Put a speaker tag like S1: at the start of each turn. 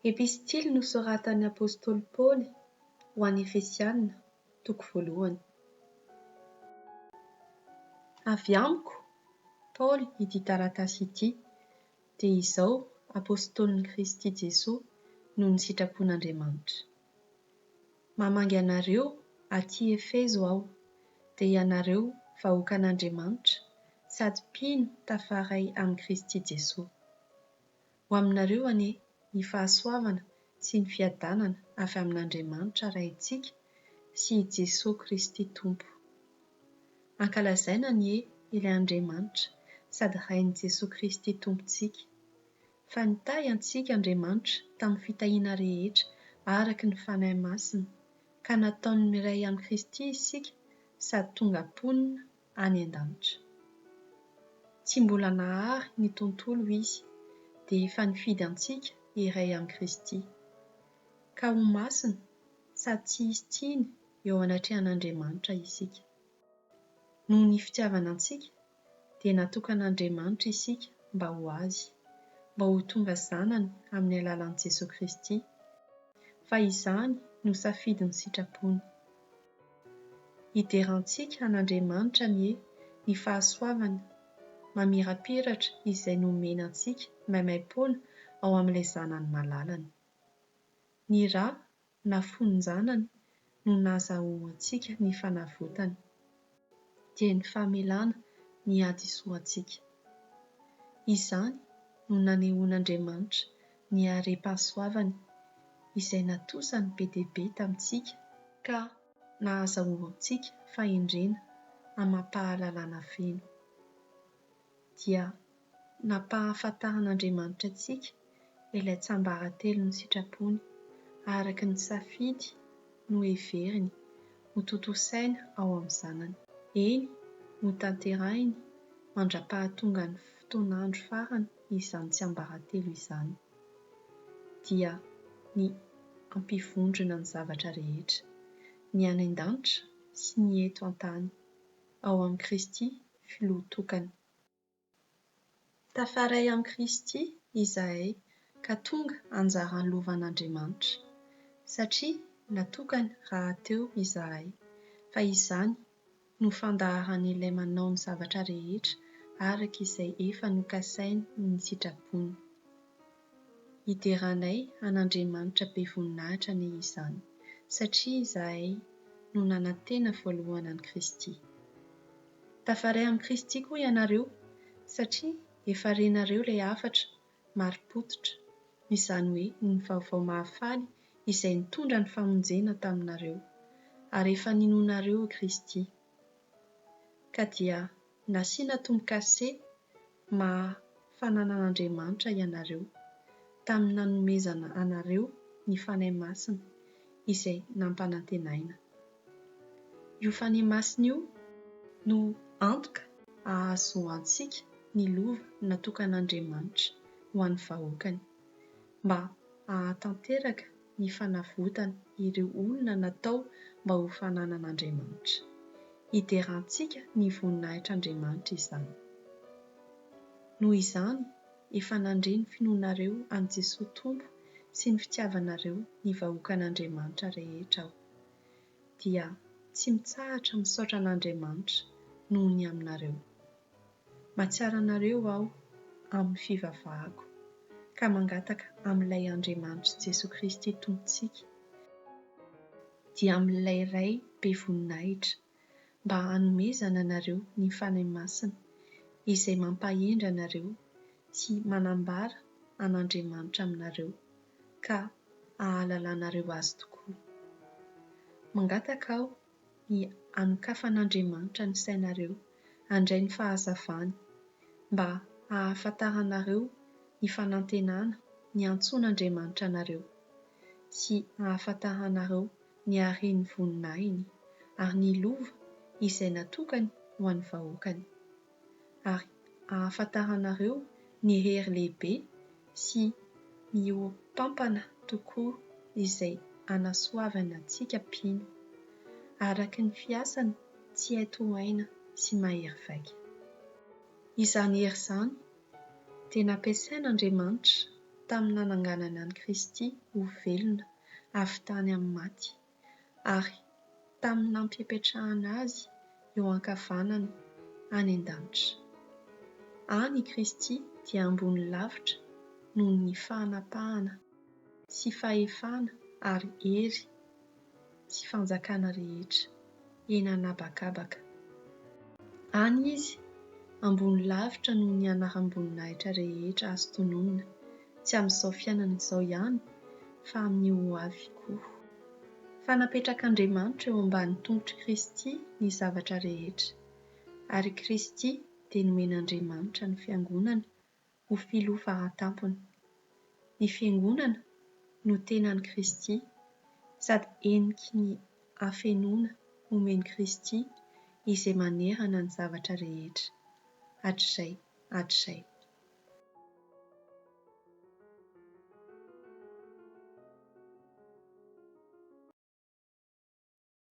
S1: Epistily nosoratan'ny apostoly Paoly ho an'ny Efesiana, toko voalohany. Avy amiko, Paoly, ity taratasy ity, dia izao apostolin'i Kristy Jesoa noho ny sitrapon'Andriamanitra. Mamangy anareo aty Efeso aho, dia ianareo vahoakan'Andriamanitra sady mpino tafaray amin'i Kristy Jesoa. Ho aminareo anie ny fahasoavana sy ny fiadanana avy amin'Andriamanitra Raintsika sy i Jesoa Kristy Tompo. Ankalazaina anie ilay Andriamanitra sady Rain'i Jesoa Kristy Tompontsika, fa nitahy antsika Andriamanitra tamin'ny fitahiana rehetra araka ny Fanahy Masina, ka nataony miray amin'i Kristy isika sady tonga mponina any an-danitra. Tsy mbola nahary ny tontolo Izy dia efa nifidy antsika hiray amin'i Kristy, ka ho masina sady tsy hisy tsiny eo anatrehan'Andriamanitra isika. Noho ny fitiavana antsika dia natokan'Andriamanitra isika mba ho Azy, mba ho tonga zanany amin'ny alalan'i Jesoa Kristy, fa izany no safidin'ny sitrapony. Hiderantsika an'Andriamanitra anie ny fahasoavany mamirapiratra izay nomeny antsika maimaimpoana ao amin'ilay Zanany malalany. Ny ra nafoin-janany no nahazahoantsika ny fanavotana, dia ny famelana ny hadisoantsika. Izany no nanehoan'Andriamanitra ny harem-pahasoavany izay natosany be dia be tamintsika ka nahazahoantsika fahendrena amam-pahalalana feno. Dia nampahafantaran'Andriamanitra antsika ilay tsiambaratelon'ny sitrapony araka ny safidy noheveriny hotontosaina ao amin'ny Zanany. Eny, hotanterahiny mandra-pahatongan'ny fotoan'andro farany izany tsiambaratelo izany, dia ny hampivondrona ny zavatra rehetra, ny any an-danitra sy ny eto an-tany, ao amin'i Kristy Filoha tokana. Tafaray amin'i Kristy izahay ka tonga anjaran'ny lovan'Andriamanitra, satria natokany rahateo izahay, fa izany no fandaharan'Ilay manao ny zavatra rehetra araka izay efa nokasainy ny sitrapony. Hideranay an'Andriamanitra be voninahitra anie izany, satria izahay no nanantena voalohany an'i Kristy. Tafaray amin'i Kristy koa ianareo, satria efa renareo ilay hafatra marim-pototra, izany hoe ny vaovao mahafaly izay nitondra ny famonjena taminareo, ary efa ninoanareo i Kristy. Ka dia nasiana tombo-kase maha fananan'Andriamanitra ianareo, tamin'ny nanomezana anareo ny Fanahy Masina izay nampanantenaina. Io Fanahy Masina io no antoka hahazoantsika ny lova natokan'Andriamanitra ho an'ny vahoakany, mba hahatanteraka ny fanavotana ireo olona natao mba ho fananan'Andriamanitra. Hiderantsika ny voninahitr'Andriamanitra izany. Noho izany, efa nandre ny finoanareo an'i Jesoa Tompo sy ny fitiavanareo ny vahoakan'Andriamanitra rehetra aho, dia tsy mitsahatra misaotra an'Andriamanitra noho ny aminareo. Mahatsiaro anareo aho amin'ny fivavahako, ka mangataka amin'ilay Andriamanitr'i Jesoa Kristy Tompontsika, dia amin'ilay Ray be voninahitra, mba hanomezana anareo ny Fanahy Masina, izay mampahendry anareo sy manambara an'Andriamanitra aminareo, ka hahalalanareo Azy tokoa. Mangataka aho ny hanokafan'Andriamanitra ny sainareo handray ny fahazavany, mba hahafantaranareo ny fanantenana niantsoan'Andriamanitra anareo, sy hahafantaranareo ny haren'ny voninahiny, ary ny lova izay natokany ho an'ny vahoakany. Ary hahafantaranareo ny hery lehibe sy mihoa-pampana tokoa izay hanasoavany antsika mpino, araka ny fiasany tsy hay tohaina sy mahery vaika. Izany hery izany dia nampiasain'Andriamanitra. tamin'ny nananganany an'i Kristy ho velona avy tany amin'ny maty, ary tamin'ny nampipetrahana Azy eo ankavanany any an-danitra. Any i Kristy dia ambony lavitra noho ny fahanapahana sy fahefana ary hery sy fanjakana rehetra eny an'habakabaka. Any Izy, ambony lavitra noho ny anaram-boninahitra rehetra azo tononina, tsy amin'izao fiainana izao ihany fa amin'ny ho avy koa. Fa napetrak'Andriamanitra eo ambany tongotr'i Kristy ny zavatra rehetra, ary Kristy dia nomen'Andriamanitra ny Fiangonana ho filoha faratampony. Ny Fiangonana no tenan'i Kristy, sady heniky ny hafenoana omen'i Kristy izay manerana ny zavatra rehetra, hatrizay hatrizay.